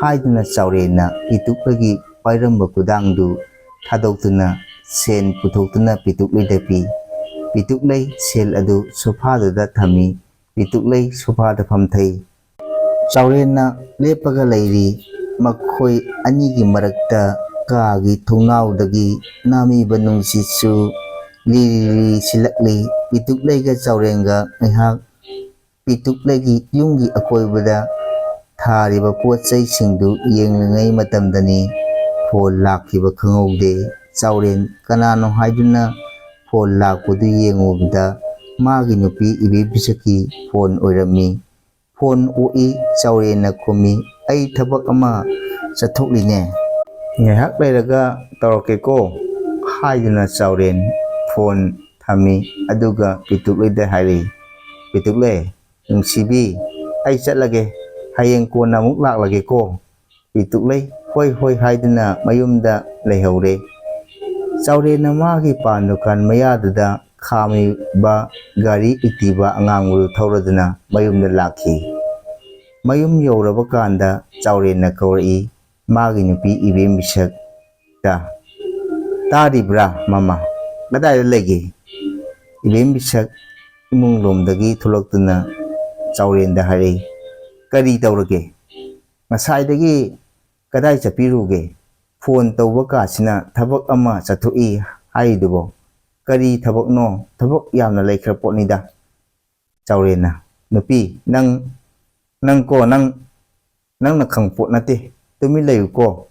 ꯍꯥꯏꯗꯨꯅ ꯆꯥꯎꯔꯦꯟꯅ ꯄꯤꯇꯨꯛꯂꯩꯒꯤ ꯄꯥꯏꯔꯝꯕ ꯈꯨꯗꯥꯡꯗꯨ ꯊꯥꯗꯣꯛꯇꯨꯅ ꯁꯦꯟ ꯄꯨꯊꯣꯛꯇꯨꯅ ꯄꯤꯇꯨꯛꯂꯩꯗ ꯄꯤ꯫ ꯄꯤꯇꯨꯛꯂꯩ ꯁꯦꯜ ꯑꯗꯨ ꯁꯣꯐꯥꯗꯨꯗ ꯊꯝꯃꯤ꯫ ꯄꯤꯇꯨꯛꯂꯩ ꯁꯣꯐꯥꯗ ꯐꯝꯊꯩ꯫ ꯆꯥꯎꯔꯦꯟꯅ ꯂꯦꯞꯄꯒ ꯂꯩꯔꯤ꯫ ꯃꯈꯣꯏ ꯑꯅꯤꯒꯤ ꯃꯔꯛꯇ ꯀꯥꯒꯤ ꯊꯣꯡꯅꯥꯎꯗꯒꯤ ꯅꯥꯃꯤꯕ ꯅꯨꯡꯁꯤꯠꯁꯨ ꯂꯤꯔꯤ ꯂꯤꯔꯤ ꯁꯤꯜꯂꯛꯂꯤ꯫ ꯄꯤꯇꯨꯛꯂꯩꯒ ꯆꯥꯎꯔꯦꯟꯒ ꯉꯥꯏꯍꯥꯛ ꯄꯤꯇꯨꯛꯂꯩꯒꯤ ꯌꯨꯝꯒꯤ ꯑꯀꯣꯏꯕꯗ ꯊꯥꯔꯤꯕ ꯄꯣꯠ ꯆꯩꯁꯤꯡꯗꯨ ꯌꯦꯡꯂꯤꯉꯩ ꯃꯇꯝꯗꯅꯤ ꯐꯣꯟ ꯂꯥꯛꯈꯤꯕ ꯈꯪꯍꯧꯗꯦ꯫ ꯆꯥꯎꯔꯦꯟ ꯀꯅꯥꯅꯣ ꯍꯥꯏꯗꯨꯅ ꯐꯣꯟ ꯂꯥꯛꯄꯗꯨ ꯌꯦꯡꯉꯨꯕꯗ ꯃꯥꯒꯤ ꯅꯨꯄꯤ ꯏꯕꯦꯝ ꯄꯤꯁꯛꯀꯤ ꯐꯣꯟ ꯑꯣꯏꯔꯝꯃꯤ꯫ ꯐꯣꯟ ꯑꯣꯛꯏ꯫ ꯆꯥꯎꯔꯦꯟꯅ ꯈꯨꯝꯃꯤ, "ꯑꯩ ꯊꯕꯛ ꯑꯃ ꯆꯠꯊꯣꯛꯂꯤꯅꯦ꯫ ꯉꯥꯏꯍꯥꯛ ꯂꯩꯔꯒ ꯇꯧꯔꯛꯀꯦꯀꯣ" ꯍꯥꯏꯗꯨꯅ ꯆꯥꯎꯔꯦꯟ ꯐꯣꯟ ꯊꯝꯃꯤ꯫ ꯑꯗꯨꯒ ꯄꯤꯇꯨꯛꯂꯩꯗ ꯍꯥꯏꯔꯛꯏ, "ꯄꯤꯇꯨꯛꯂꯩ, ꯅꯨꯡꯁꯤꯕꯤ, ꯑꯩ ꯆꯠꯂꯒꯦ, ꯍꯌꯦꯡ ꯀꯣꯟꯅ ꯑꯃꯨꯛ ꯂꯥꯛꯂꯒꯦꯀꯣ"꯫ ꯄꯤꯇꯨꯛꯂꯩ "ꯍꯣꯏ ꯍꯣꯏ" ꯍꯥꯏꯗꯨꯅ ꯃꯌꯨꯝꯗ ꯂꯩꯍꯧꯔꯦ꯫ ꯆꯥꯎꯔꯦꯟꯅ ꯃꯥꯒꯤ ꯄꯥꯟ ꯗꯨꯀꯥꯟ ꯃꯌꯥꯗꯨꯗ ꯈꯥꯝꯃꯤꯕ ꯒꯥꯔꯤ Activa ꯑꯉꯥꯡꯕꯗꯨ ꯊꯧꯔꯗꯨꯅ ꯃꯌꯨꯝꯗ ꯂꯥꯛꯈꯤ꯫ ꯃꯌꯨꯝ ꯌꯧꯔꯕ ꯀꯥꯟꯗ ꯆꯥꯎꯔꯦꯟꯅ ꯀꯧꯔꯛꯏ ꯃꯥꯒꯤ ꯅꯨꯄꯤ ꯏꯕꯦꯝ ꯄꯤꯁꯛꯇ꯫ "ꯇꯥꯔꯤꯕ꯭ꯔꯥ ꯃꯃꯥ? ꯀꯗꯥꯏꯗ ꯂꯩꯒꯦ?" ꯏꯕꯦꯝ ꯄꯤꯁꯛ ꯏꯃꯨꯡ ꯂꯣꯝꯗꯒꯤ ꯊꯣꯛꯂꯛꯇꯨꯅ ꯆꯥꯎꯔꯦꯟꯗ ꯍꯥꯏꯔꯛꯏ, "ꯀꯔꯤ ꯇꯧꯔꯒꯦ? ꯉꯁꯥꯏꯗꯒꯤ ꯀꯗꯥꯏ ꯆꯠꯄꯤꯔꯨꯒꯦ? ꯐꯣꯟ ꯇꯧꯕ ꯀꯥꯁꯤꯅ ꯊꯕꯛ ꯑꯃ ꯆꯠꯊꯣꯛꯏ ꯍꯥꯏꯔꯤꯗꯨꯕꯣ? ꯀꯔꯤ ꯊꯕꯛꯅꯣ? ꯊꯕꯛ ꯌꯥꯝꯅ ꯂꯩꯈ꯭ꯔ ꯄꯣꯠꯅꯤꯗ"꯫ ꯆꯥꯎꯔꯦꯟꯅ, "ꯅꯨꯄꯤ, ꯅꯪ, ꯅꯪ ꯀꯣ, ꯅꯪ, ꯅꯪꯅ ꯈꯪ ꯄꯣꯠ ꯅꯠꯇꯦ꯫ ꯇꯨꯃꯤꯟ ꯂꯩꯌꯨꯀꯣ"꯫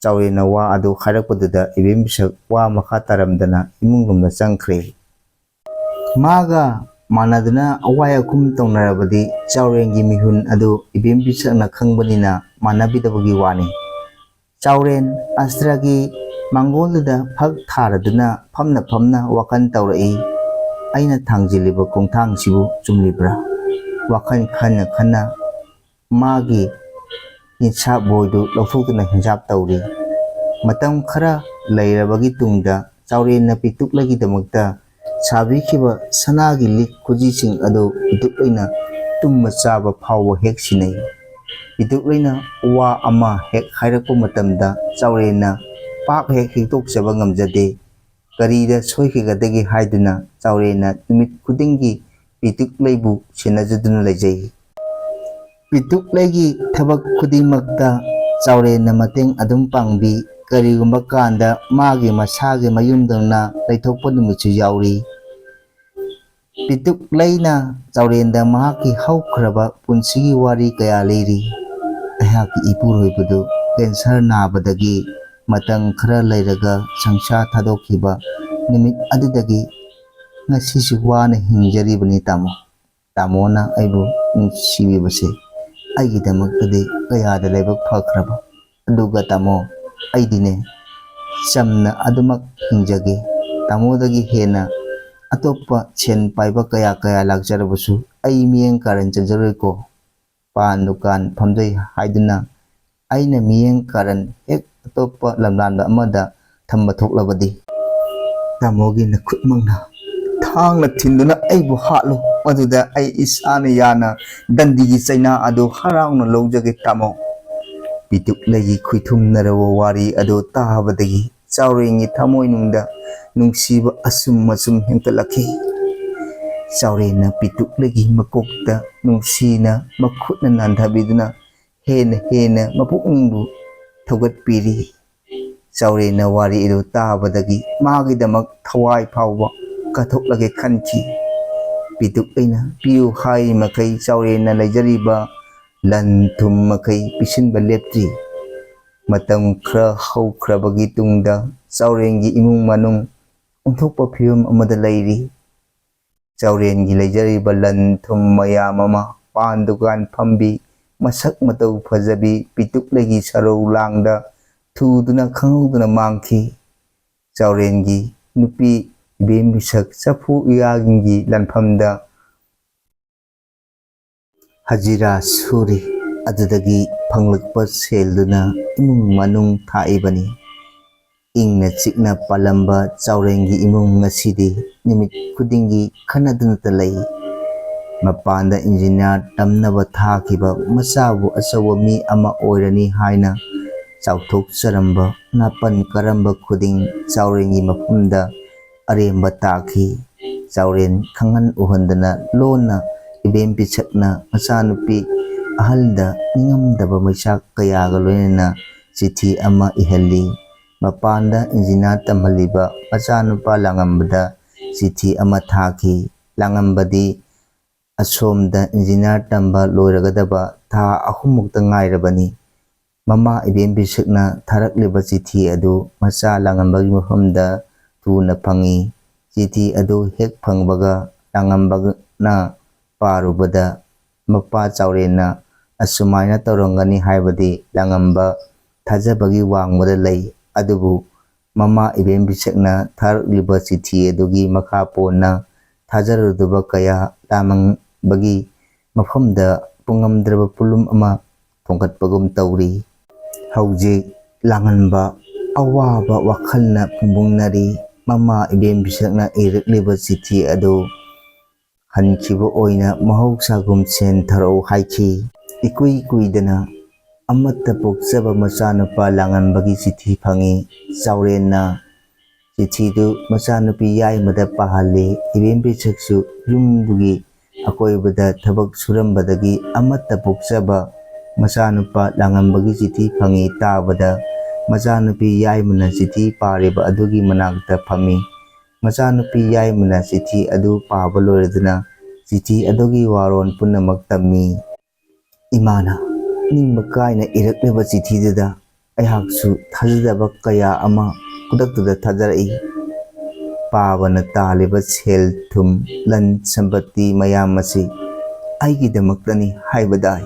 ꯆꯥꯎꯔꯦꯟꯅ ꯋꯥ ꯑꯗꯨ ꯍꯥꯏꯔꯛꯄꯗꯨꯗ ꯏꯕꯦꯝ ꯄꯤꯁꯛ ꯋꯥ ꯃꯈꯥ ꯇꯥꯔꯝꯗꯅ ꯏꯃꯨꯡ ꯂꯣꯝꯗ ꯆꯪꯈ꯭ꯔꯦ꯫ ꯃꯥꯒ ꯃꯥꯟꯅꯗꯨꯅ ꯑꯋꯥꯏ ꯑꯈꯨꯝ ꯇꯧꯅꯔꯕꯗꯤ ꯆꯥꯎꯔꯦꯟꯒꯤ ꯃꯤꯍꯨꯟ ꯑꯗꯨ ꯏꯕꯦꯝ ꯄꯤꯁꯛꯅ ꯈꯪꯕꯅꯤꯅ ꯃꯥꯟꯅꯕꯤꯗꯕꯒꯤ ꯋꯥꯅꯤ꯫ ꯆꯥꯎꯔꯦꯟ ꯑꯁꯇ꯭ꯔꯒꯤ ꯃꯥꯡꯒꯣꯜꯗꯨꯗ ꯐꯛ ꯊꯥꯔꯗꯨꯅ ꯐꯝꯅ ꯐꯝꯅ ꯋꯥꯈꯜ ꯇꯧꯔꯛꯏ꯫ "ꯑꯩꯅ ꯊꯥꯡꯖꯤꯜꯂꯤꯕ ꯈꯣꯡꯊꯥꯡꯁꯤꯕꯨ ꯆꯨꯝꯂꯤꯕ꯭ꯔꯥ?" ꯋꯥꯈꯜ ꯈꯟꯅ ꯈꯟꯅ ꯃꯥꯒꯤ ꯍꯤꯟꯁꯥꯞ ꯕꯣꯏꯗꯨ ꯂꯧꯊꯣꯛꯇꯨꯅ ꯍꯤꯟꯁꯥꯞ ꯇꯧꯔꯤ꯫ ꯃꯇꯝ ꯈꯔ ꯂꯩꯔꯕꯒꯤ ꯇꯨꯡꯗ ꯆꯥꯎꯔꯦꯟꯅ ꯄꯤꯇꯨꯛꯂꯩꯒꯤꯗꯃꯛꯇ ꯁꯥꯕꯤꯈꯤꯕ ꯁꯅꯥꯒꯤ ꯂꯤꯛ ꯈꯨꯖꯤꯁꯤꯡ ꯑꯗꯨ ꯄꯤꯇꯨꯛꯂꯩꯅ ꯇꯨꯝꯕ ꯆꯥꯕ ꯐꯥꯎꯕ ꯍꯦꯛ ꯁꯤꯟꯅꯩ꯫ ꯄꯤꯇꯨꯛꯂꯩꯅ ꯋꯥ ꯑꯃ ꯍꯦꯛ ꯍꯥꯏꯔꯛꯄ ꯃꯇꯝꯗ ꯆꯥꯎꯔꯦꯟꯅ ꯄꯥꯛ ꯍꯦꯛ ꯍꯤꯛꯇꯣꯛꯆꯕ ꯉꯝꯖꯗꯦ꯫ ꯀꯔꯤꯗ ꯁꯣꯏꯈꯤꯒꯗꯒꯦ ꯍꯥꯏꯗꯨꯅ ꯆꯥꯎꯔꯦꯟꯅ ꯅꯨꯃꯤꯠ ꯈꯨꯗꯤꯡꯒꯤ ꯄꯤꯇꯨꯛꯂꯩꯕꯨ ꯁꯦꯟꯅꯖꯗꯨꯅ ꯂꯩꯖꯩ꯫ ꯄꯤꯇꯨꯛꯂꯩꯒꯤ ꯊꯕꯛ ꯈꯨꯗꯤꯡꯃꯛꯇ ꯆꯥꯎꯔꯦꯟꯅ ꯃꯇꯦꯡ ꯑꯗꯨꯝ ꯄꯥꯡꯕꯤ꯫ ꯀꯔꯤꯒꯨꯝꯕ ꯀꯥꯟꯗ ꯃꯥꯒꯤ ꯃꯁꯥꯒꯤ ꯃꯌꯨꯝꯗꯧꯅ ꯂꯩꯊꯣꯛꯄ ꯅꯨꯃꯤꯠꯁꯨ ꯌꯥꯎꯔꯤ꯫ ꯄꯤꯇꯨꯛꯂꯩꯅ ꯆꯥꯎꯔꯦꯟꯗ ꯃꯍꯥꯛꯀꯤ ꯍꯧꯈ꯭ꯔꯕ ꯄꯨꯟꯁꯤꯒꯤ ꯋꯥꯔꯤ ꯀꯌꯥ ꯂꯤꯔꯤ꯫ ꯑꯩꯍꯥꯛꯀꯤ ꯏꯄꯨꯔꯣꯏꯕꯗꯨ ꯀꯦꯟꯁꯔ ꯅꯥꯕꯗꯒꯤ ꯃꯇꯝ ꯈꯔ ꯂꯩꯔꯒ ꯁꯪꯁꯥꯔ ꯊꯥꯗꯣꯛꯈꯤꯕ ꯅꯨꯃꯤꯠ ꯑꯗꯨꯗꯒꯤ ꯉꯁꯤꯁꯨ ꯋꯥꯅ ꯍꯤꯡꯖꯔꯤꯕꯅꯤ ꯇꯥꯃꯣ꯫ ꯇꯥꯃꯣꯅ ꯑꯩꯕꯨ ꯅꯨꯡꯁꯤꯕꯤꯕꯁꯦ ꯑꯩꯒꯤꯗꯃꯛꯇꯗꯤ ꯀꯌꯥꯗ ꯂꯥꯏꯕꯛ ꯐꯈ꯭ꯔꯕ꯫ ꯑꯗꯨꯒ ꯇꯥꯃꯣ, ꯑꯩꯗꯤꯅꯦ ꯆꯝꯅ ꯑꯗꯨꯃꯛ ꯍꯤꯡꯖꯒꯦ꯫ ꯇꯥꯃꯣꯗꯒꯤ ꯍꯦꯟꯅ ꯑꯇꯣꯞꯄ ꯁꯦꯟ ꯄꯥꯏꯕ ꯀꯌꯥ ꯀꯌꯥ ꯂꯥꯛꯆꯔꯕꯁꯨ ꯑꯩ ꯃꯤꯠꯌꯦꯡ ꯀꯥꯔꯟ ꯆꯟꯖꯔꯣꯏꯀꯣ꯫ ꯄꯥꯟ ꯗꯨꯀꯥꯟ ꯐꯝꯖꯩ ꯍꯥꯏꯗꯨꯅ ꯑꯩꯅ ꯃꯤꯠꯌꯦꯡ ꯀꯥꯔꯟ ꯍꯦꯛ ꯑꯇꯣꯞꯄ ꯂꯝꯂꯥꯟꯕ ꯑꯃꯗ ꯊꯝꯕ ꯊꯣꯛꯂꯕꯗꯤ, ꯇꯥꯃꯣꯒꯤ ꯅꯈꯨꯠꯃꯛꯅ ꯊꯥꯡꯅ ꯊꯤꯟꯗꯨꯅ ꯑꯩꯕꯨ ꯍꯥꯠꯂꯨ, ꯃꯗꯨꯗ ꯑꯩ ꯏꯁꯥꯅ ꯌꯥꯅ ꯗꯟꯗꯤꯒꯤ ꯆꯩꯅꯥ ꯑꯗꯨ ꯍꯔꯥꯎꯅ ꯂꯧꯖꯒꯦ ꯇꯥꯃꯣ꯫ ꯄꯤꯇꯨꯛꯂꯩꯒꯤ ꯈꯨꯏꯊꯨꯝꯅꯔꯕ ꯋꯥꯔꯤ ꯑꯗꯨ ꯇꯥꯕꯗꯒꯤ ꯆꯥꯎꯔꯦꯟꯒꯤ ꯊꯃꯣꯏꯅꯨꯡꯗ ꯅꯨꯡꯁꯤꯕ ꯑꯁꯨꯝ ꯑꯁꯨꯝ ꯍꯦꯟꯀꯠꯂꯛꯈꯤ꯫ ꯆꯥꯎꯔꯦꯟꯅ ꯄꯤꯇꯨꯛꯂꯩꯒꯤ ꯃꯀꯣꯛꯇ ꯅꯨꯡꯁꯤꯅ ꯃꯈꯨꯠꯅ ꯅꯥꯟꯊꯕꯤꯗꯨꯅ ꯍꯦꯟꯅ ꯍꯦꯟꯅ ꯃꯄꯨꯛꯅꯤꯡꯕꯨ ꯊꯧꯒꯠꯄꯤꯔꯤ꯫ ꯆꯥꯎꯔꯦꯟꯅ ꯋꯥꯔꯤ ꯑꯗꯨ ꯇꯥꯕꯗꯒꯤ ꯃꯥꯒꯤꯗꯃꯛ ꯊꯋꯥꯏ ꯐꯥꯎꯕ ꯀꯠꯊꯣꯛꯂꯒꯦ ꯈꯟꯈꯤ꯫ ꯄꯤꯇꯨꯛꯂꯩꯅ ꯄꯤꯌꯨ ꯍꯥꯏꯔꯤ ꯃꯈꯩ ꯆꯥꯎꯔꯦꯟꯅ ꯂꯩꯖꯔꯤꯕ ꯂꯟ ꯊꯨꯝ ꯃꯈꯩ ꯄꯤꯁꯤꯟꯕ ꯂꯦꯞꯇ꯭ꯔꯤ꯫ ꯃꯇꯝ ꯈꯔ ꯍꯧꯈ꯭ꯔꯕꯒꯤ ꯇꯨꯡꯗ ꯆꯥꯎꯔꯦꯟꯒꯤ ꯏꯃꯨꯡ ꯃꯅꯨꯡ ꯑꯣꯟꯊꯣꯛꯄ ꯐꯤꯕꯝ ꯑꯃꯗ ꯂꯩꯔꯤ꯫ ꯆꯥꯎꯔꯦꯟꯒꯤ ꯂꯩꯖꯔꯤꯕ ꯂꯟ ꯊꯨꯝ ꯃꯌꯥꯝ ꯑꯃ, ꯄꯥꯟ ꯗꯨꯀꯥꯟ ꯐꯝꯕꯤ, ꯃꯁꯛ ꯃꯇꯧ ꯐꯖꯕꯤ ꯄꯤꯇꯨꯛꯂꯩꯒꯤ ꯁꯔꯧ ꯂꯥꯡꯗ ꯊꯨꯗꯨꯅ ꯈꯪꯍꯧꯗꯅ ꯃꯥꯡꯈꯤ꯫ ꯆꯥꯎꯔꯦꯟꯒꯤ ꯅꯨꯄꯤ ꯏꯕꯦꯝ ꯃꯤꯁꯛ ꯆꯐꯨ ꯎꯌꯥꯟꯒꯤ ꯂꯥꯟꯐꯝꯗ ꯍꯖꯤꯔꯥ ꯁꯨꯔꯤ꯫ ꯑꯗꯨꯗꯒꯤ ꯐꯪꯂꯛꯄ ꯁꯦꯜꯗꯨꯅ ꯏꯃꯨꯡ ꯃꯅꯨꯡ ꯊꯥꯛꯏꯕꯅꯤ꯫ ꯏꯪꯅ ꯆꯤꯛꯅ ꯄꯥꯜꯂꯝꯕ ꯆꯥꯎꯔꯦꯟꯒꯤ ꯏꯃꯨꯡ ꯉꯁꯤꯗꯤ ꯅꯨꯃꯤꯠ ꯈꯨꯗꯤꯡꯒꯤ ꯈꯟꯅꯗꯨꯅꯇ ꯂꯩ꯫ ꯃꯄꯥꯟꯗ ꯏꯟꯖꯤꯅꯤꯌꯥꯔ ꯇꯝꯅꯕ ꯊꯥꯈꯤꯕ ꯃꯆꯥꯕꯨ ꯑꯆꯧꯕ ꯃꯤ ꯑꯃ ꯑꯣꯏꯔꯅꯤ ꯍꯥꯏꯅ ꯆꯥꯎꯊꯣꯛꯆꯔꯝꯕ ꯅꯥꯄꯟ ꯀꯔꯝꯕ ꯈꯨꯗꯤꯡ ꯆꯥꯎꯔꯦꯟꯒꯤ ꯃꯐꯝꯗ ꯑꯔꯦꯝꯕ ꯇꯥꯈꯤ꯫ ꯆꯥꯎꯔꯦꯟ ꯈꯪꯍꯟ ꯎꯍꯟꯗꯅ ꯂꯣꯟꯅ ꯏꯕꯦꯝ ꯄꯤꯁꯛꯅ ꯃꯆꯥꯅꯨꯄꯤ ꯑꯍꯜꯗ ꯅꯤꯡꯉꯝꯗꯕ ꯃꯩꯁꯥꯛ ꯀꯌꯥꯒ ꯂꯣꯏꯅꯅ ꯆꯤꯊꯤ ꯑꯃ ꯏꯍꯜꯂꯤ꯫ ꯃꯄꯥꯟꯗ ꯏꯟꯖꯤꯅꯤꯌꯥꯔ ꯇꯝꯍꯜꯂꯤꯕ ꯃꯆꯥꯅꯨꯄꯥ ꯂꯥꯡꯉꯝꯕꯗ ꯆꯤꯊꯤ ꯑꯃ ꯊꯥꯈꯤ꯫ ꯂꯥꯡꯉꯝꯕꯗꯤ ꯑꯁꯣꯝꯗ ꯏꯟꯖꯤꯅꯤꯌꯥꯔ ꯇꯝꯕ ꯂꯣꯏꯔꯒꯗꯕ ꯊꯥ ꯑꯍꯨꯝꯃꯨꯛꯇ ꯉꯥꯏꯔꯕꯅꯤ꯫ ꯃꯃꯥ ꯏꯕꯦꯝ ꯕꯤꯁꯛꯅ ꯊꯥꯔꯛꯂꯤꯕ ꯆꯤꯊꯤ ꯑꯗꯨ ꯃꯆꯥ ꯂꯥꯡꯉꯝꯕꯒꯤ ꯃꯐꯝꯗ ꯊꯨꯅ ꯐꯪꯏ꯫ ꯆꯤꯊꯤ ꯑꯗꯨ ꯍꯦꯛ ꯐꯪꯕꯒ ꯂꯥꯡꯉꯝꯕꯅ ꯄꯥꯔꯨꯕꯗ ꯃꯄꯥ ꯆꯥꯎꯔꯦꯟꯅ ꯑꯁꯨꯃꯥꯏꯅ ꯇꯧꯔꯝꯒꯅꯤ ꯍꯥꯏꯕꯗꯤ ꯂꯥꯡꯉꯝꯕ ꯊꯥꯖꯕꯒꯤ ꯋꯥꯡꯃꯗ ꯂꯩ꯫ ꯑꯗꯨꯕꯨ ꯃꯃꯥ ꯏꯕꯦꯝ ꯕꯤꯁꯛꯅ ꯊꯥꯔꯛꯂꯤꯕ ꯆꯤꯊꯤ ꯑꯗꯨꯒꯤ ꯃꯈꯥ ꯄꯣꯟꯅ ꯊꯥꯖꯔꯨꯗꯕ ꯀꯌꯥ ꯂꯥꯃꯟꯕꯒꯤ ꯃꯐꯝꯗ ꯄꯨꯡꯉꯝꯗ꯭ꯔꯕ ꯄꯣꯠꯂꯨꯝ ꯑꯃ ꯊꯣꯡꯒꯠꯄꯒꯨꯝ ꯇꯧꯔꯤ꯫ ꯍꯧꯖꯤꯛ ꯂꯥꯡꯉꯝꯕ ꯑꯋꯥꯕ ꯋꯥꯈꯜꯅ ꯐꯨꯝꯕꯨꯡꯅꯔꯤ꯫ ꯃꯃꯥ ꯏꯕꯦꯝ ꯕꯤꯁꯛꯅ ꯏꯔꯛꯂꯤꯕ ꯆꯤꯊꯤ ꯑꯗꯨ ꯍꯟꯈꯤꯕ ꯑꯣꯏꯅ ꯃꯍꯧꯁꯥꯒꯨꯝ ꯁꯦꯟ ꯊꯥꯔꯛꯎ ꯍꯥꯏꯈꯤ꯫ ꯏꯀꯨꯏ ꯀꯨꯏꯗꯅ ꯑꯃꯠꯇ ꯄꯣꯛꯆꯕ ꯃꯆꯥꯅꯨꯄꯥ ꯂꯥꯡꯉꯝꯕꯒꯤ ꯆꯤꯊꯤ ꯐꯪꯏ꯫ ꯆꯥꯎꯔꯦꯟꯅ ꯆꯤꯊꯤꯗꯨ ꯃꯆꯥꯅꯨꯄꯤ ꯌꯥꯏꯃꯗ ꯄꯥꯍꯜꯂꯤ꯫ ꯏꯕꯦꯝ ꯕꯤꯁꯛꯁꯨ ꯌꯨꯝꯗꯨꯒꯤ ꯑꯀꯣꯏꯕꯗ ꯊꯕꯛ ꯁꯨꯔꯝꯕꯗꯒꯤ ꯑꯃꯠꯇ ꯄꯣꯛꯆꯕ ꯃꯆꯥꯅꯨꯄꯥ ꯂꯥꯡꯉꯝꯕꯒꯤ ꯆꯤꯊꯤ ꯐꯪꯏ ꯇꯥꯕꯗ, ꯃꯆꯥꯅꯨꯄꯤ ꯌꯥꯏꯃꯅ ꯆꯤꯊꯤ ꯄꯥꯔꯤꯕ ꯑꯗꯨꯒꯤ ꯃꯅꯥꯛꯇ ꯐꯝꯃꯤ꯫ ꯃꯆꯥꯅꯨꯄꯤ ꯌꯥꯏꯃꯅ ꯆꯤꯊꯤ ꯑꯗꯨ ꯄꯥꯕ ꯂꯣꯏꯔꯗꯨꯅ ꯆꯤꯊꯤ ꯑꯗꯨꯒꯤ ꯋꯥꯔꯣꯜ ꯄꯨꯝꯅꯃꯛ ꯇꯝꯃꯤ꯫ ꯏꯃꯥꯅ ꯅꯤꯡꯕ ꯀꯥꯏꯅ ꯏꯔꯛꯂꯤꯕ ꯆꯤꯊꯤꯗꯨꯗ ꯑꯩꯍꯥꯛꯁꯨ ꯊꯥꯖꯗꯕ ꯀꯌꯥ ꯑꯃ ꯈꯨꯗꯛꯇꯨꯗ ꯊꯥꯖꯔꯛꯏ꯫ ꯄꯥꯕꯅ ꯇꯥꯜꯂꯤꯕ ꯁꯦꯜ ꯊꯨꯝ, ꯂꯟ ꯁꯝꯄꯇꯤ ꯃꯌꯥꯝ ꯑꯁꯤ ꯑꯩꯒꯤꯗꯃꯛꯇꯅꯤ ꯍꯥꯏꯕꯗꯥꯏ꯫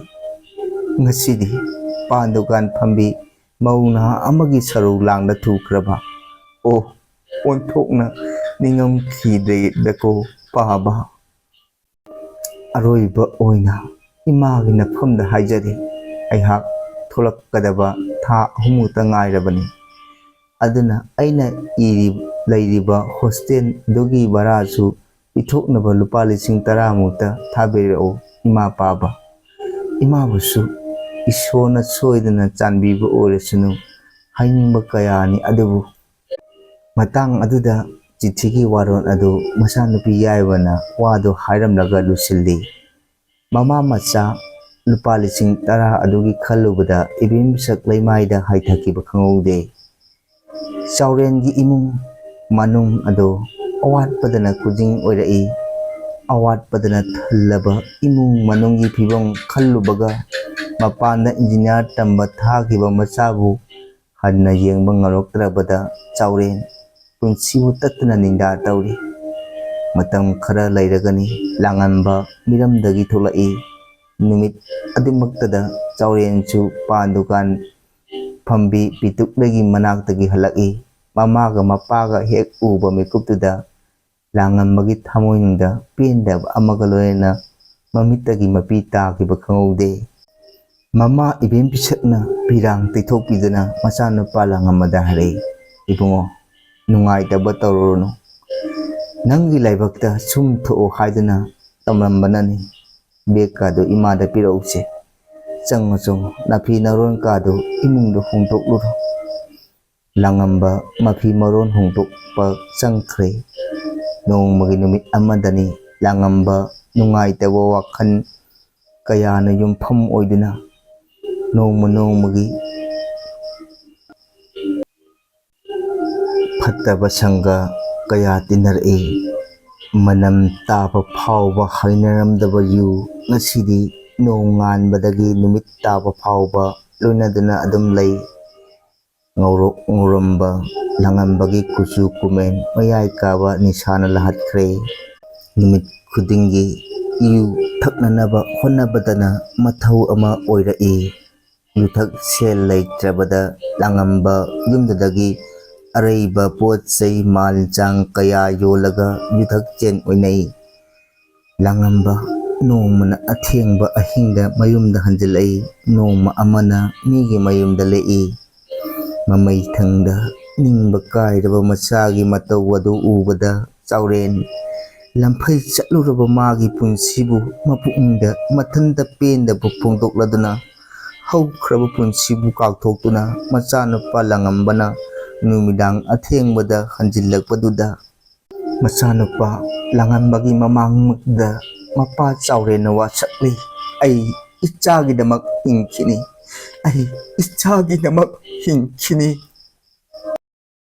ꯉꯁꯤꯗꯤ ꯄꯥꯟ ꯗꯨꯀꯥꯟ ꯐꯝꯕꯤ ꯃꯧ ꯅꯍꯥ ꯑꯃꯒꯤ ꯁꯔꯨ ꯂꯥꯡꯗ ꯊꯨꯈ꯭ꯔꯕ꯫ ꯑꯣ, ꯑꯣꯟꯊꯣꯛꯅ ꯅꯤꯡꯉꯝꯈꯤꯗ꯭ꯔꯦꯗꯀꯣ ꯄꯥꯕ꯫ ꯑꯔꯣꯏꯕ ꯑꯣꯏꯅ ꯏꯃꯥꯒꯤ ꯅꯐꯝꯗ ꯍꯥꯏꯖꯔꯤ꯫ ꯑꯩꯍꯥꯛ ꯊꯣꯛꯂꯛꯀꯗꯕ ꯊꯥ ꯑꯍꯨꯝꯃꯨꯛꯇ ꯉꯥꯏꯔꯕꯅꯤ꯫ ꯑꯗꯨꯅ ꯑꯩꯅ ꯏꯔꯤ-, ꯂꯩꯔꯤꯕ ꯍꯣꯁꯇꯦꯜ ꯑꯗꯨꯒꯤ ꯚꯔꯥꯁꯨ ꯄꯤꯊꯣꯛꯅꯕ ꯂꯨꯄꯥ ꯂꯤꯁꯤꯡ ꯇꯔꯥꯃꯨꯛꯇ ꯊꯥꯕꯤꯔꯛꯎ, ꯏꯃꯥ ꯄꯥꯕ꯫ ꯏꯃꯥꯕꯨꯁꯨ ꯏꯁꯣꯔꯅ ꯁꯣꯏꯗꯅ ꯆꯥꯟꯕꯤꯕ ꯑꯣꯏꯔꯁꯅꯨ꯫ ꯍꯥꯏꯅꯤꯡꯕ ꯀꯌꯥꯅꯤ, ꯑꯗꯨꯕꯨ ꯃꯇꯥꯡ ꯑꯗꯨꯗ ꯆꯤꯊꯤꯒꯤ ꯋꯥꯔꯣꯜ ꯑꯗꯨ ꯃꯆꯥꯅꯨꯄꯤ ꯌꯥꯏꯃꯅ ꯋꯥꯗꯨ ꯍꯥꯏꯔꯝꯂꯒ ꯂꯣꯏꯁꯤꯜꯂꯤ꯫ ꯃꯃꯥ ꯃꯆꯥ ꯂꯨꯄꯥ ꯂꯤꯁꯤꯡ ꯇꯔꯥ ꯑꯗꯨꯒꯤ ꯈꯜꯂꯨꯕꯗ ꯏꯕꯦꯝ ꯕꯤꯁꯛ ꯂꯩꯃꯥꯏꯗ ꯍꯥꯏꯊꯈꯤꯕ ꯈꯪꯍꯧꯗꯦ꯫ ꯆꯥꯎꯔꯦꯟꯒꯤ ꯏꯃꯨꯡ ꯃꯅꯨꯡ ꯑꯗꯨ ꯑꯋꯥꯠꯄꯗꯅ ꯈꯨꯖꯤꯡ ꯑꯣꯏꯔꯛꯏ꯫ ꯑꯋꯥꯠꯄꯗꯅ ꯊꯜꯂꯕ ꯏꯃꯨꯡ ꯃꯅꯨꯡꯒꯤ ꯐꯤꯕꯝ ꯈꯜꯂꯨꯕꯒ ꯃꯄꯥꯟꯗ ꯏꯟꯖꯤꯅꯤꯌꯥꯔ ꯇꯝꯕ ꯊꯥꯈꯤꯕ ꯃꯆꯥꯕꯨ ꯍꯟꯅ ꯌꯦꯡꯕ ꯉꯝꯂꯛꯇ꯭ꯔꯕꯗ ꯆꯥꯎꯔꯦꯟ ꯄꯨꯟꯁꯤꯕꯨ ꯇꯠꯇꯅ ꯅꯤꯡꯗꯥ ꯇꯧꯔꯤ꯫ ꯃꯇꯝ ꯈꯔ ꯂꯩꯔꯒꯅꯤ ꯂꯥꯡꯉꯝꯕ ꯃꯤꯔꯝꯗꯒꯤ ꯊꯣꯛꯂꯛꯏ꯫ ꯅꯨꯃꯤꯠ ꯑꯗꯨꯃꯛꯇꯗ ꯆꯥꯎꯔꯦꯟꯁꯨ ꯄꯥꯟ ꯗꯨꯀꯥꯟ ꯐꯝꯕꯤ ꯄꯤꯇꯨꯛꯂꯩꯒꯤ ꯃꯅꯥꯛꯇꯒꯤ ꯍꯜꯂꯛꯏ꯫ ꯃꯃꯥꯒ ꯃꯄꯥꯒ ꯍꯦꯛ ꯎꯕ ꯃꯤꯀꯨꯞꯇꯨꯗ ꯂꯥꯡꯉꯝꯕꯒꯤ ꯊꯃꯣꯏꯅꯨꯡꯗ ꯄꯦꯟꯗꯕ ꯑꯃꯒ ꯂꯣꯏꯅꯅ ꯃꯃꯤꯠꯇꯒꯤ ꯃꯄꯤ ꯇꯥꯈꯤꯕ ꯈꯪꯍꯧꯗꯦ꯫ ꯃꯃꯥ ꯏꯕꯦꯝ ꯄꯤꯁꯛꯅ ꯄꯤꯔꯥꯡ ꯇꯩꯊꯣꯛꯄꯤꯗꯨꯅ ꯃꯆꯥꯅꯨꯄꯥ ꯂꯥꯡꯉꯝꯕꯗ ꯍꯥꯏꯔꯛꯏ, "ꯏꯕꯨꯡꯉꯣ, ꯅꯨꯡꯉꯥꯏꯇꯕ ꯇꯧꯔꯨꯔꯅꯨ꯫ ꯅꯪꯒꯤ ꯂꯥꯏꯕꯛꯇ ꯁꯨꯝ ꯊꯣꯛꯑꯣ ꯍꯥꯏꯗꯨꯅ ꯇꯝꯂꯝꯕꯅꯅꯤ꯫ ꯕꯦꯒꯀꯥꯗꯨ ꯏꯃꯥꯗ ꯄꯤꯔꯛꯎꯁꯦ꯫ ꯆꯪꯉꯣ, ꯆꯪꯉꯣ, ꯅꯥꯐꯤ ꯅꯔꯣꯟꯀꯥꯗꯨ ꯏꯃꯨꯡꯗ ꯍꯣꯡꯗꯣꯛꯂꯨꯔꯣ꯫" ꯂꯥꯡꯉꯝꯕ ꯃꯐꯤ ꯃꯔꯣꯟ ꯍꯣꯡꯗꯣꯛꯄ ꯆꯪꯈ꯭ꯔꯦ꯫ ꯅꯣꯡꯃꯒꯤ ꯅꯨꯃꯤꯠ ꯑꯃꯗꯅꯤ ꯂꯥꯡꯉꯝꯕ ꯅꯨꯡꯉꯥꯏꯇꯕ ꯋꯥꯈꯜ ꯀꯌꯥꯅ ꯌꯨꯝꯐꯝ ꯑꯣꯏꯗꯨꯅ ꯅꯣꯡꯃ ꯅꯣꯡꯃꯒꯤ ꯐꯠꯇꯕ ꯁꯪꯒ ꯀꯌꯥ ꯇꯤꯟꯅꯔꯛꯏ꯫ ꯃꯅꯝ ꯇꯥꯕ ꯐꯥꯎꯕ ꯍꯩꯅꯔꯝꯗꯕ ꯌꯨ ꯉꯁꯤꯗꯤ ꯅꯣꯡꯉꯥꯟꯕꯗꯒꯤ ꯅꯨꯃꯤꯠ ꯇꯥꯕ ꯐꯥꯎꯕ ꯂꯣꯏꯅꯗꯨꯅ ꯑꯗꯨꯝ ꯂꯩ꯫ ꯉꯧꯔꯣꯛ ꯉꯧꯔꯝꯕ ꯂꯥꯡꯉꯝꯕꯒꯤ ꯀꯨꯆꯨ ꯀꯨꯃꯦꯟ ꯃꯌꯥꯏ ꯀꯥꯕ ꯅꯤꯁꯥꯅ ꯂꯥꯍꯠꯈ꯭ꯔꯦ꯫ ꯅꯨꯃꯤꯠ ꯈꯨꯗꯤꯡꯒꯤ ꯌꯨ ꯊꯛꯅꯅꯕ ꯍꯣꯠꯅꯕꯗꯅ ꯃꯊꯧ ꯑꯃ ꯑꯣꯏꯔꯛꯏ꯫ ꯌꯨꯊꯛ ꯁꯦꯜ ꯂꯩꯇ꯭ꯔꯕꯗ ꯂꯥꯡꯉꯝꯕ ꯌꯨꯝꯗꯨꯗꯒꯤ ꯑꯔꯩꯕ ꯄꯣꯠ ꯆꯩ ꯃꯥꯜ ꯆꯥꯡ ꯀꯌꯥ ꯌꯣꯜꯂꯒ ꯌꯨꯊꯛ ꯆꯦꯟ ꯑꯣꯏꯅꯩ꯫ ꯂꯥꯡꯉꯝꯕ ꯅꯣꯡꯃꯅ ꯑꯊꯦꯡꯕ ꯑꯍꯤꯡꯗ ꯃꯌꯨꯝꯗ ꯍꯟꯖꯤꯜꯂꯛꯏ꯫ ꯅꯣꯡꯃ ꯑꯃꯅ ꯃꯤꯒꯤ ꯃꯌꯨꯝꯗ ꯂꯦꯛꯏ꯫ ꯃꯃꯩ ꯊꯪꯗ ꯅꯤꯡꯕ ꯀꯥꯏꯔꯕ ꯃꯆꯥꯒꯤ ꯃꯇꯧ ꯑꯗꯨ ꯎꯕꯗ ꯆꯥꯎꯔꯦꯟ ꯂꯝꯐꯩ ꯆꯠꯂꯨꯔꯕ ꯃꯥꯒꯤ ꯄꯨꯟꯁꯤꯕꯨ ꯃꯄꯨꯛꯅꯤꯡꯗ ꯃꯊꯟꯇ ꯄꯦꯟꯗꯕ ꯐꯣꯡꯗꯣꯛꯂꯗꯨꯅ ꯍꯧꯈ꯭ꯔꯕ ꯄꯨꯟꯁꯤꯕꯨ ꯀꯥꯎꯊꯣꯛꯇꯨꯅ ꯃꯆꯥꯅꯨꯄꯥ ꯂꯥꯡꯉꯝꯕꯅ ꯅꯨꯃꯤꯗꯥꯡ ꯑꯊꯦꯡꯕꯗ ꯍꯟꯖꯤꯜꯂꯛꯄꯗꯨꯗ ꯃꯆꯥꯅꯨꯄꯥ ꯂꯥꯡꯉꯝꯕꯒꯤ ꯃꯃꯥꯡꯃꯛꯇ ꯃꯄꯥ ꯆꯥꯎꯔꯦꯟꯅ ꯋꯥꯁꯛꯂꯤ꯫ "ꯑꯩ ꯏꯆꯥꯒꯤꯗꯃꯛ ꯍꯤꯡꯈꯤꯅꯤ꯫ ꯑꯩ ꯏꯆꯥꯒꯤꯗꯃꯛ ꯍꯤꯡꯈꯤꯅꯤ꯫